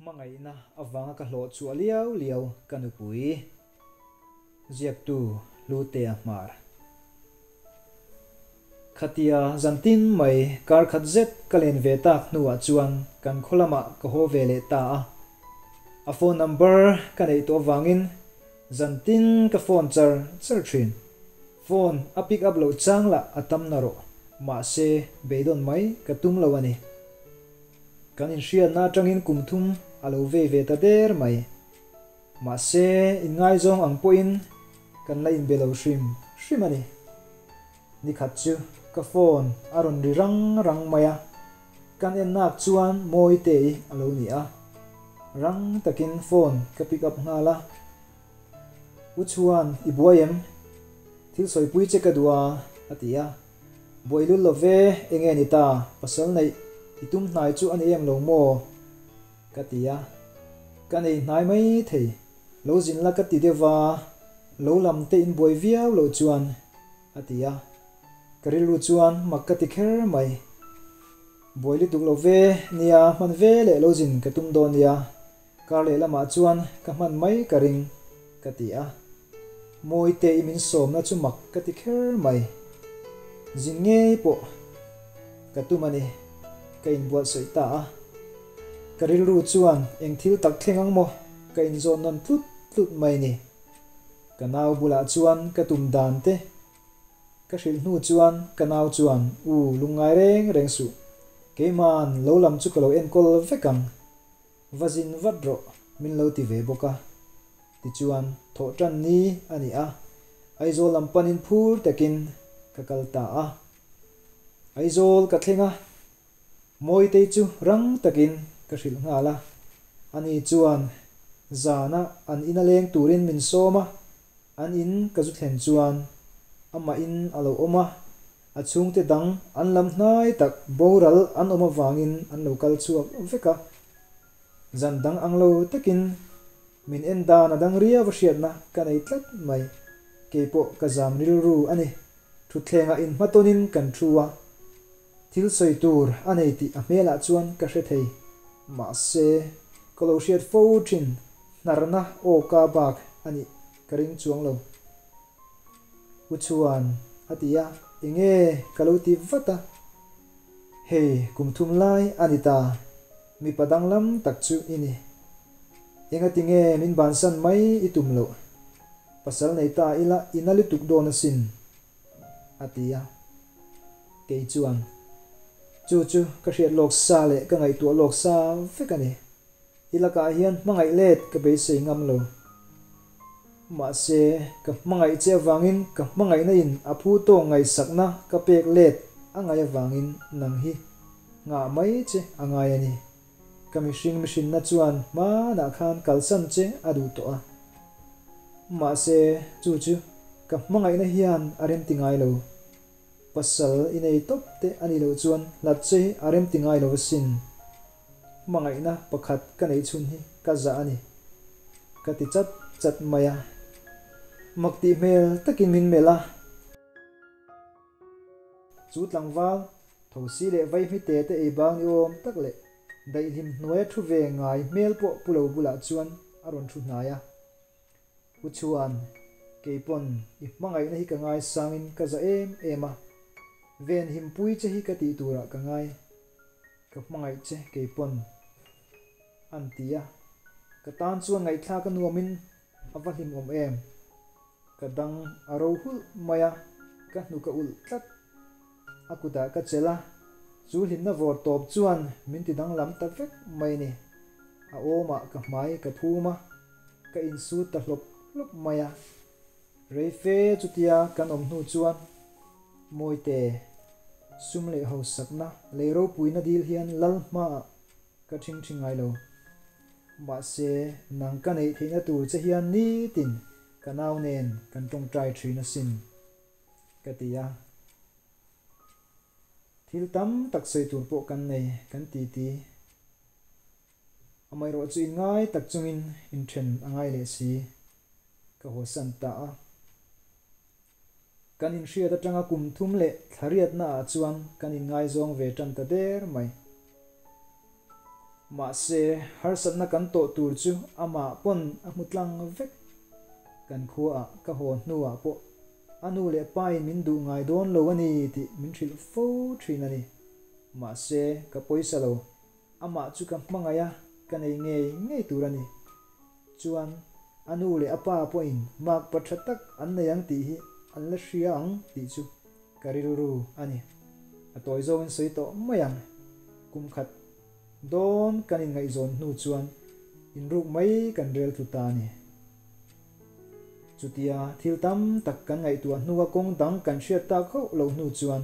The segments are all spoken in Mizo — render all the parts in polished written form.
Hmangaihna avanga ka hlawh chhuah liau liau ka nupui. Ziaktu Hlutea Hmar. Khatia zantin mai kar khat zet ka len ve tak hnuah chuan kan khaw lamah ka haw ve leh ta a. A phone number ka neih tawh avangin zantin ka phone char char thin. Phone a pick up loh chang lah a tam na rawh. Mahse beidawn mai ka tum lo a ni. Kan inhriatna atangin kum thum a lo vei ve ta der mai. Mahse, inngaizawng ang pawhin kan la inbe lo hrim hrim a ni. Nikhat chu ka phone a rawn ri rang rang mai a, kan ennak chuan Mawitei a lo ni a. Rang takin phone ka pick up nghal a. U Chhuan, i buai em? Thil sawipui che ka duh a, a ti a. Buai lul lo ve, enge ni ta, pasal neih i tum hnai chu a ni em lo maw? Ka ti a, ka nei hnai mai thei, lo zin la ka ti deuh va, lo lam te in buai viau loh chuan, a ti a, ka rilru chuan mak ka ti kher mai. Buai lutuk lo ve, nia hman ve leh lo zin ka tum dawn nia, Kar leh lamah chuan ka hman mai ka ring, ka ti a. Mawite i min sawmna chu mak ka ti kher mai. Zin ngei pawh ka tum a ni, ka inbuatsaih ta a. Ka rilru chuan eng thil tak thleng ang maw ka inzawn nawn tlut tlut mai ni. Ka nau bulah chuan ka tum dan te ka hrilh hnu chuan ka nau chuan, U lungngai reng reng suh, keiman lo lam chu ka lo enkawl vek ang. Va zin vat rawh, min lo ti ve bawk a. Tichuan, thawh tan ni a ni a, Aizawl lam panin phur takin ka kal ta a. Aizawl ka thleng a, Mawitei chu rang takin ka hrilh nghal a. Ani chuan zana an ina leng turin min sawm a, an in ka zu thlen chuan amah in a lo awm a, A chhungte dang an lam hnai tak boral an awm avangin an lo kal chhuak vek a. Zan dang ang lo takin min en dan a dang riau a hriatna ka nei tlat mai. Keipawh ka zam rilru a ni. Thutthlengah inhmatawnin kan thu a. Thil sawi tur a nei tih a hmelah chuan ka hre thei. Mahse, ka lo hriat fo thin hnarna awka bak a nih ka ring chuang lo. U chuan a ti a, enge ka lo ti vat a, hei kum thum lai a ni ta, mipa danglam tak chu i ni. Enga tinge min bansan mai i tum loh, pasal nei ta ila i na lutuk dawn asin, a ti a. Kei chuan, Chu chu ka hriat lawk sa leh ka ngaihtuah lawk sa vek a ni. I lakah hian hmangaih let ka beisei ngam lo. Mahse, ka hmangaih che avangin ka hmangaihna in a phu tawk ngaihsakna ka pek let a ngaih avangin nang hi nghah mai che a ngai a ni. Ka mihring mihrinna chuan hmanah khan kalsan che a duh tawh a. Mahse, chu chu ka hmangaihna hian a remti ngai lo. Pasal i nei tawp te a nih loh chuan hlat che hi a remti ngai lo asin. Hmangaihna pakhat ka neih chhun hi ka zah a ni, ka ti chat chat mai a. Mak tih hmel takin min melh a. Chu tlangval, thosi leh vaihmite te ei bang ni awm tak leh daihlim hnuaia thu ve ngai hmel pawh pu lo bulah chuan a rawn thu hnai a. U chuan, Keipawn i hmangaihna hi ka ngaisangin ka za em em a, venhimpui che hi ka tih turah ka ngai. Ka hmangaih che keipawn an ti a, ka tan chuan ngaihthlak a nuamin a va hlimawm em. Ka dang a ro hulh mai a, ka hnuk a ulh tlat. A kutah ka chelh a, chu hlimna vawr tawp chuan min ti danglam ta vek mai ni. A awmah ka hmai ka phum a, ka insut ta hlawp hlawp mai a. Reife chutia kan awm hnu chuan Mawite, sum leh hausakna lei ropuina dil hian lal hmaah ka ṭhing ṭhing ngai lo. Mahse, nang ka neih theihna tur che hian nitin ka nau nen kan ṭawngṭai ṭhin asin, ka ti a. Thil tam tak sawi tur pawh kan nei, kan titi. Amaherawhchu inngai tak chungin inṭhen a ngai leh si, ka hawsan ta a. Kan inhriat atanga kum thum leh thlariatna ah chuan kan inngaizawng ve tan ta der mai. Mahse, harsatna kan tawh tur chu amah pawn a hmu tlang vek. Kan khuaah ka haw hnuah pawh a nu leh pain min duh ngai dawn lo a ni tih min hrilh fo thin a ni. Mahse, ka pawisa lo. Amah chu ka hmangaih a, ka nei ngei ngei tur a ni. Chuan, a nu leh a pa pawhin makpa tha tak an nei ang tih hi an la hria ang tih chu ka rilru a ni. A tawi zawngin sawi tawh mai ang. Kum khat dawn kan inngaihzawn hnu chuan inruk mai kan rel tlu ta a ni. Chutia thil tam tak kan ngaihtuah hnua kawng dang kan hriat tak hauh loh hnu chuan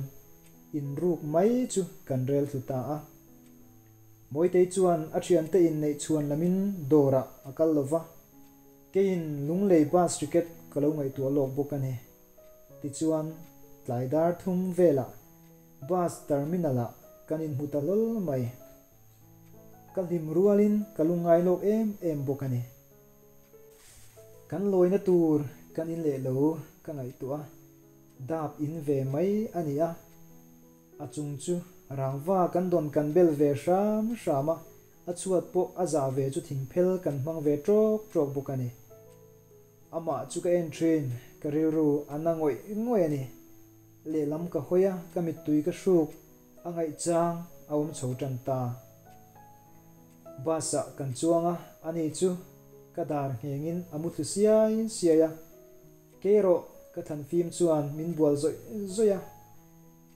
inruk mai chu kan rel tlu ta a. Mawitei chuan a thiante inneih chhuan lamin dawrah a kal lo va, keiin Lunglei bus ticket ka lo ngaihtuah lawk bawk a ni. Tichuan, tlai dar thum velah bus terminal-ah kan inhmu ta hlawl mai. Ka hlim rualin ka lungngai lawk em em bawk a ni. Kan lawina tur kan in leh lo ka ngaihtuah a, dap in ve mai a ni a. A chung chu rangva kan dawn kan bel ve hram hram a, a chhuat pawh a zah ve chu thingphel kan hmang ve trawk trawk bawk a ni. Amah chu ka en thin, ka rilru a na ngawih ngawih a ni. Lehlam ka hawi a, ka mittui ka hruk a ngaihchang a awm chho tan ta. Bus ah kan chuang a, ani chu ka dar nghengin a mu thlu siai siai a. Kei erawh ka thlan fim chuan min bual zawih zawih a.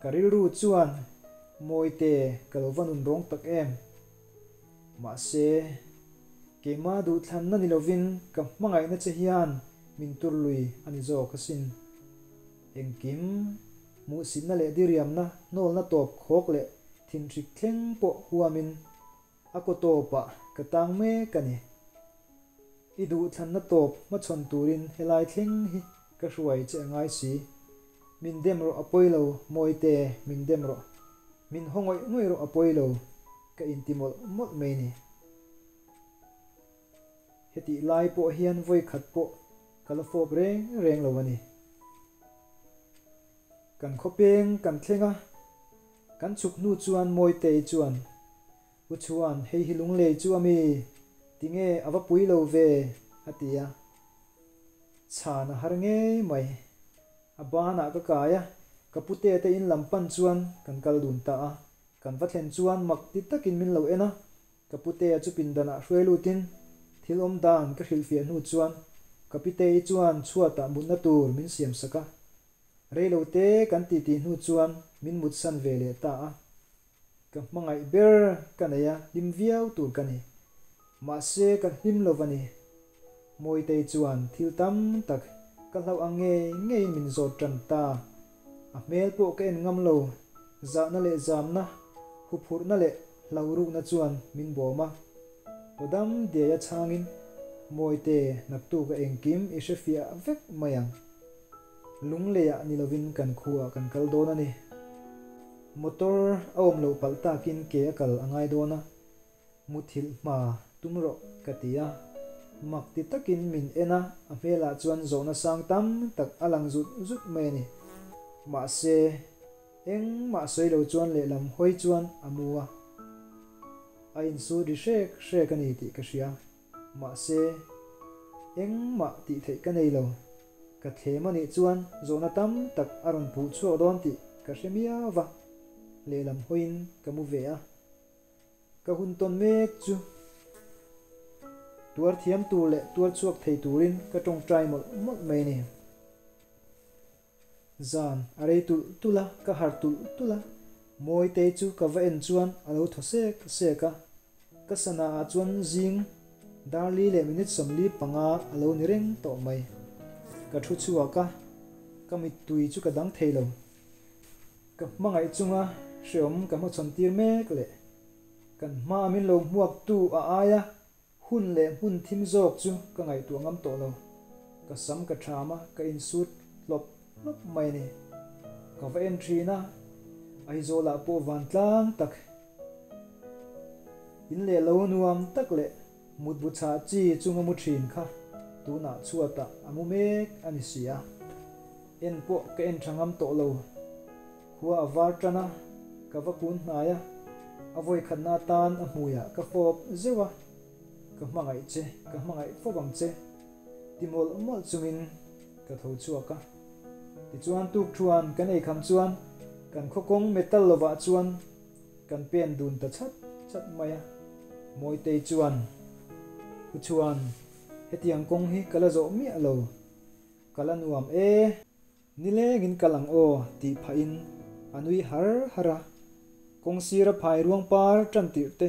Ka rilru chuan Mawite ka lo va nun rawng tak em. Mahse, keimah duhthlanna ni lovin ka hmangaihna che hian min tur lui a ni zawk asin. Engkim, hmuhsitna leh diriamna hnawlna tawp khawk leh thinhrik thleng pawh huamin a kaw tawpah ka tang mek a ni. I duhthlanna tawp hmachhawn turin helai thleng hi ka hruai che a ngai si. Min dem rawh a pawi lo, Mawite, min dem rawh. Min haw ngawih ngawih rawh a pawi lo, ka inti mawlh mawlh mai ni. Hetih lai pawh hian vawi khat pawh ka la fawp reng reng lo a ni. Kan khawpeng kan thleng a, kan chhuk hnu chuan Mawitei chuan, U Chhuan, hei hi Lunglei chu a mi? Tinge a va pui lo ve? a ti a. Chhan a har ngei mai. A banah ka kai a, ka pute te in lam pan chuan kan kal dun ta a. Kan va thlen chuan mak ti takin min lo en a, ka putea chu pindanah hruai lutin thil awm dan ka hrilhfiah hnu chuan ka pitei chuan chhuatah mutna tur min siam sak a. Reilo te kan titi hnu chuan min mutsan ve leh ta a. Ka hmangaih ber ka nei a, hlim viau tur ka ni. Mahse ka hlim lo va ni. Mawitei chuan thil tam tak ka hlauh ang ngei ngeiin min zawt tan ta. A hmel pawh ka en ngam lo, zahna leh zamna, huphurhna leh hlauhrukna chuan min bawm a. Aw dam diaia chhangin, Mawite, naktuk a engkim i hrefiah vek mai ang. Lungleiah ni lovin kan khuaah kan kal dawn a ni. Motor a awm loh palh takin ke a kal a ngai dawn a. Muthilh hma tum rawh ka ti a. Mak ti takin min en a, a hmelah chuan zawhna sang tam tak a lang zut zut mai a ni. Mahse, engmah sawi lo chuan lehlam hawi chuan a mu a. A insut ri hrek hrek a ni tih ka hria. Mahse, engmah tih theih ka nei lo. Ka thlem a nih chuan zawhna tam tak a rawn puh chhuak dawn tih ka hre miau va. Lehlam hawiin ka mu ve a. Ka hun tawn mek chu tuar thiam tur leh tuar chhuak thei turin ka tawngtai mawlh mawlh mai a ni. Zan a rei tulh tulh a, ka harh tulh tulh a, Mawitei chu ka va en chuan a lo thaw sek sek a, ka sana ah chuan zing darli leh minute 45 a lo ni reng tawh mai. Ka thu chhuak a, ka mittui chu ka dang thei lo. Ka hmangaih chunga hreawm ka hmachhawn tir mek leh kan hmaa min lo hmuaktu a aia hun leh hmun thim zawk chu ka ngaihtuah ngam tawh lo. Ka sam ka ṭham a, ka insut hlawp hlawp mai a ni. Ka va en ṭhin a, Aizawlah pawh vantlang tak, in leh lo nuam tak leh mutbu chhah chi chunga mu ṭhin kha tunah chhuatah a mu mek a ni si a. En pawh ka en tha ngam tawh lo. Khua a var tan a, ka va kun hnai a. A vawikhatna atan a hmuiah ka fawp zeuh a, Ka hmangaih che, ka hmangaih fawp ang che, ti mawlh mawlh chungin ka tho chhuak a. Tichuan tukthuan kan eikham chuan kan khawkawng metal lovah chuan kan pen dun ta chat chat mai a. Mawitei chuan, U Chhuan, hetiang kawng hi ka la zawh miah lo, ka la nuam e. Nilengin kal ang aw tih phahin a nui har har a, kawng sira phai ruang par tan tirh te,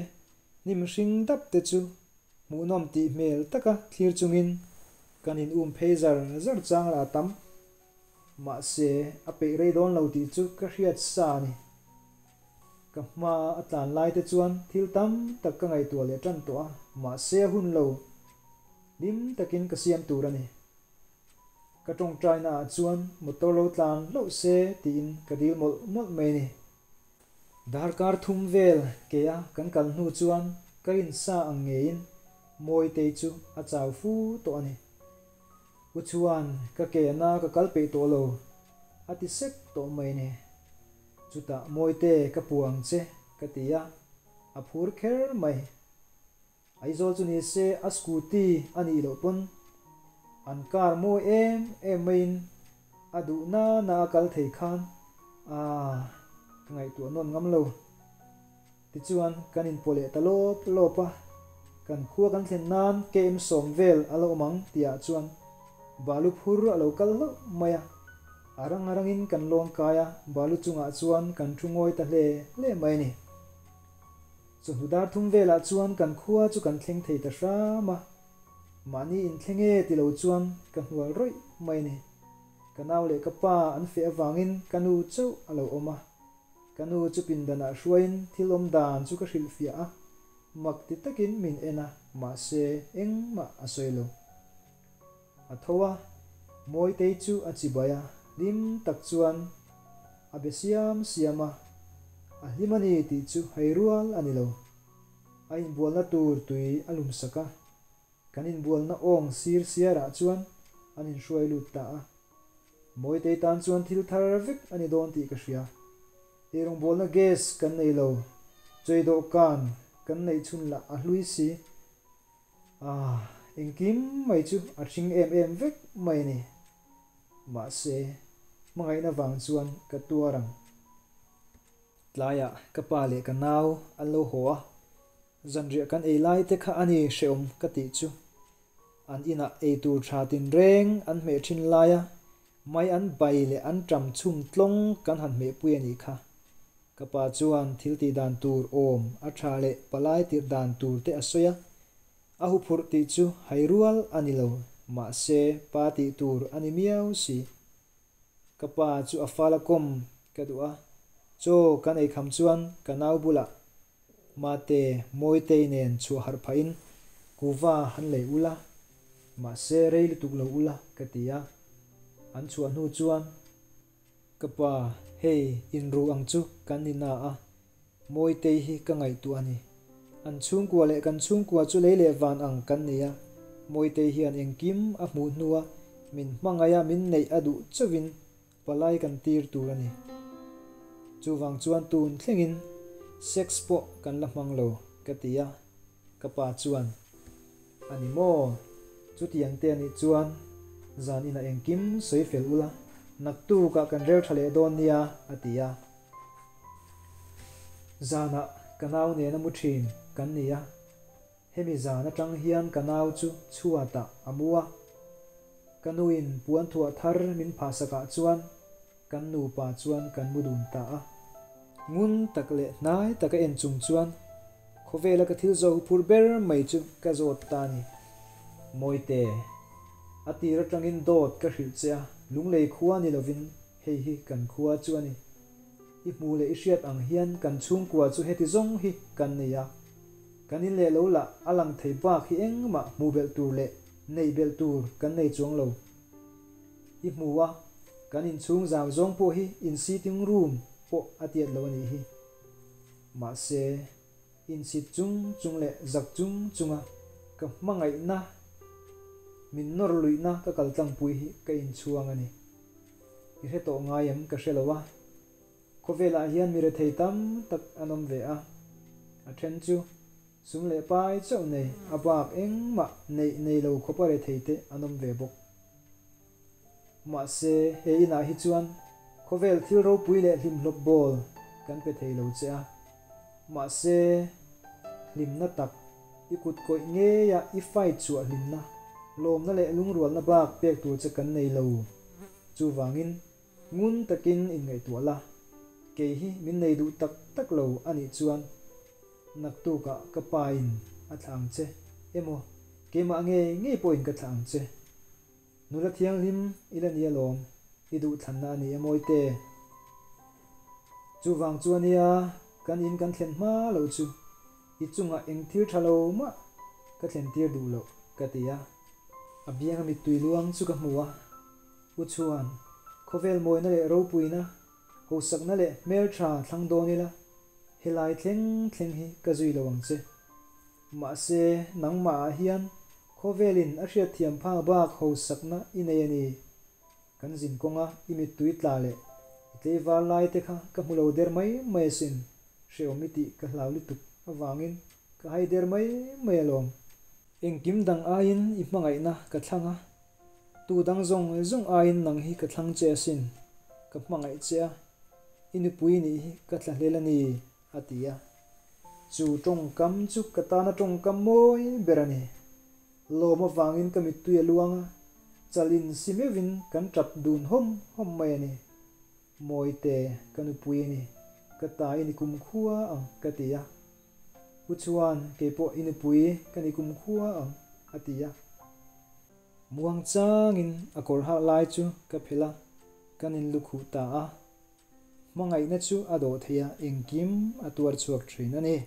hnim hring dap te chu hmuhnawm tih hmel taka thlir chungin kan in um phei zar zar chang lah a tam. Mahse, a peih rei dawn lo tih chu ka hriat sa a ni. Ka hma a tlan lai te chuan thil tam tak ka ngaihtuah leh tan tawh a, mahse a hun lo hlim takin ka siam tur a ni. Ka tawngtaina ah chuan motor lo tlan hlauh se tiin ka dil mawlh mawlh mai ni. Darkar thum vel ke a kan kal hnu chuan ka rinsa ang ngeiin Mawitei chu a chau fu tawh a ni. U chuan ka ke na ka kal peih tawh lo a ti sek tawh mai ni. Chutah Mawite ka puah ang che ka ti a, a phur kher mai. Aizawl chu ni se a scooty a nih loh pawn an car mawi em em maiin a duh na na a kal thei khan aah ka ngaihtuah nawn ngam lo. Tichuan kan inpawh leh ta lawp lawp a, kan khua kan thlen nan KM sawm vel a la awm ang tihah chuan balu phur a lo kal hlauh mai a, a rang a rangin kan lawn kai a, balu chungah chuan kan thu ngawi ta hle hle mai a ni. Chawhnu dar thum velah chuan kan khua chu kan thleng thei ta hram a, mahni inthleng e ti lo chuan ka hnual rawih mai a ni. Ka nau leh ka pa an feh avangin ka nu chauh a lo awm a, ka nu chu pindanah hruaiin thil awm dan chu ka hrilhfiah a, mak ti takin min en a, mahse engmah a sawi lo. A tho a, Mawitei chu a chibai a, hlim tak chuan a be siam siam a, a hlim a ni tih chu hei rual a ni lo. A inbualna tur tui a lum sak a, kan inbualna awng sir siarah chuan an inhruai lut ta a. Mawitei tan chuan thil thar vek a ni dawn tih ka hria. Eirawngbawlna gas kan nei lo, chawi dawhkan kan neih chhun lah a hlui si. Ah, engkim mai chu a hring em em vek mai a ni. Mahse, hmangaihna vang chuan ka tuar ang. Tlaiah ka pa leh ka nau an lo haw a, zanriah kan ei lai te kha a ni hrehawm ka tih chu. An inah ei tur tha tinreng an hmeh thin laia mai an bai leh an ṭam chhum tlawng kan han hmehpui a nih kha. Ka pa chuan thil tih dan tur awm a tha leh palai tirh dan tur te a sawi a, a huphurh tih chu hai rual a ni lo, mahse pa tih tur a ni miau si. Ka pa chu a fal a kawm ka duh a, chaw kan ei kham chuan ka nau bulah Mate, Mawitei nen chhuah harh phahin kuva han lei ula, mahse rei lutuk lo ula ka ti a, an chhuah hnu chuan Ka pa, hei inru ang chu kan ni na a, Mawitei hi ka ngaihtuah a ni. An chhungkua leh kan chhungkua chu lei leh van ang kan nei a, Mawitei hian engkim a hmuh hnua min hmangaih a min neih a duh chauhin palai kan tir tur a ni. Chuvang chuan tun thlengin sex pawh kan la hmang lo ka ti a, ka pa chuan, A ni maw? Chutiang te a nih chuan zan inah engkim sawi fel ula, naktukah kan rel tha leh dawn nia a ti a. Zanah ka nau nena mu thin kan ni a, hemi zan atang hian ka nau chu chhuatah a mu a. Ka nuin puan thuah thar min phahsakah chuan kan nupa chuan kan mu dun ta a. Ngun tak leh hnai taka en chung chuan khawvela ka thil zawh huphur ber mai chu ka zawt ta a ni. Mawite, a tir atangin dawt ka hrilh che a, lunglei khua ni lovin hei hi kan khua chu a ni. I hmu leh i hriat ang hian kan chhungkua chu heti zawng hi kan nei a. Kan in leh lo lah a lang thei bak hi engmah hmuh belh tur leh neih belh tur kan nei chuang lo. I hmu a, kan inchhung zau zawng pawh hi in sitting room pawh a tiat lo a nih hi. Mahse, insit chung chung leh zak chung chunga ka hmangaihna, min nawr luihna ka kal tlangpui hi ka inchhuang a ni. I hre tawh ngai em ka hre lo a. Khawvelah hian mi rethei tam tak an awm ve a. A then chu sum leh pai chauh nei, a bak engmah neih nei lo khawpa rethei te an awm ve bawk. Mahse, he inah hi chuan khawvel thil ropui leh hlimhlawp bawl kan pe thei lo che a. Mahse, hlimna tak, i kut kawih ngeia i fight chhuah hlimna, lawmna leh lungrualna bak pek tur che kan nei lo. Chuvangin, ngun takin inngaihtuah la, kei hi min nei duh tak tak lo a nih chuan naktukah ka pa in a thlah ang che emaw keimah ngei ngei pawhin ka thlah ang che. Nula thianghlim i la ni alawm, i duhthlanna a ni e Mawite. Chuvang chu ania kan in kan thlen hma loh chu i chungah eng thil tha lo mah ka thlen tir duh loh ka ti a. A bianga mittui luang chu ka hmu a, U chuan khawvel mawina leh ropuina, hosakna leh hmeltha thlang dawn ila, helai thleng thleng hi ka zui lo ang che. Mahse, nangmahah hian khawvelin a hriatthiam phak bak hosakna i nei a ni. Kan zin kawnga i mittui tla leh i tleivar lai te kha ka hmu lo der mai mai asin, hrehawm i tih ka hlau lutuk avangin ka hai der mai mai alawm. Engkim dang aiin i hmangaihna ka thlang a, tu dang zawng zawng aiin nang hi ka thlang che asin, ka hmangaih che a, i nupui nih hi ka thlahlel a ni, a ti a. Chu tawngkam chu ka tana tawngkam mawi ber a ni. Lawm avangin ka mittui a luang a, chal in si meuhin kan tap dun hawm hawm mai a ni. Mawite, ka nupui a ni, ka ta i ni kumkhua ang, ka ti a. U chuan, Keipawh i nupui ka ni kumkhua ang, a ti a. Muang changin a kawr hak lai chu ka phelh a, kan inlukhuh ta a. Hmangaihna chu a dawh thei a, engkim a tuar chhuak thin a ni.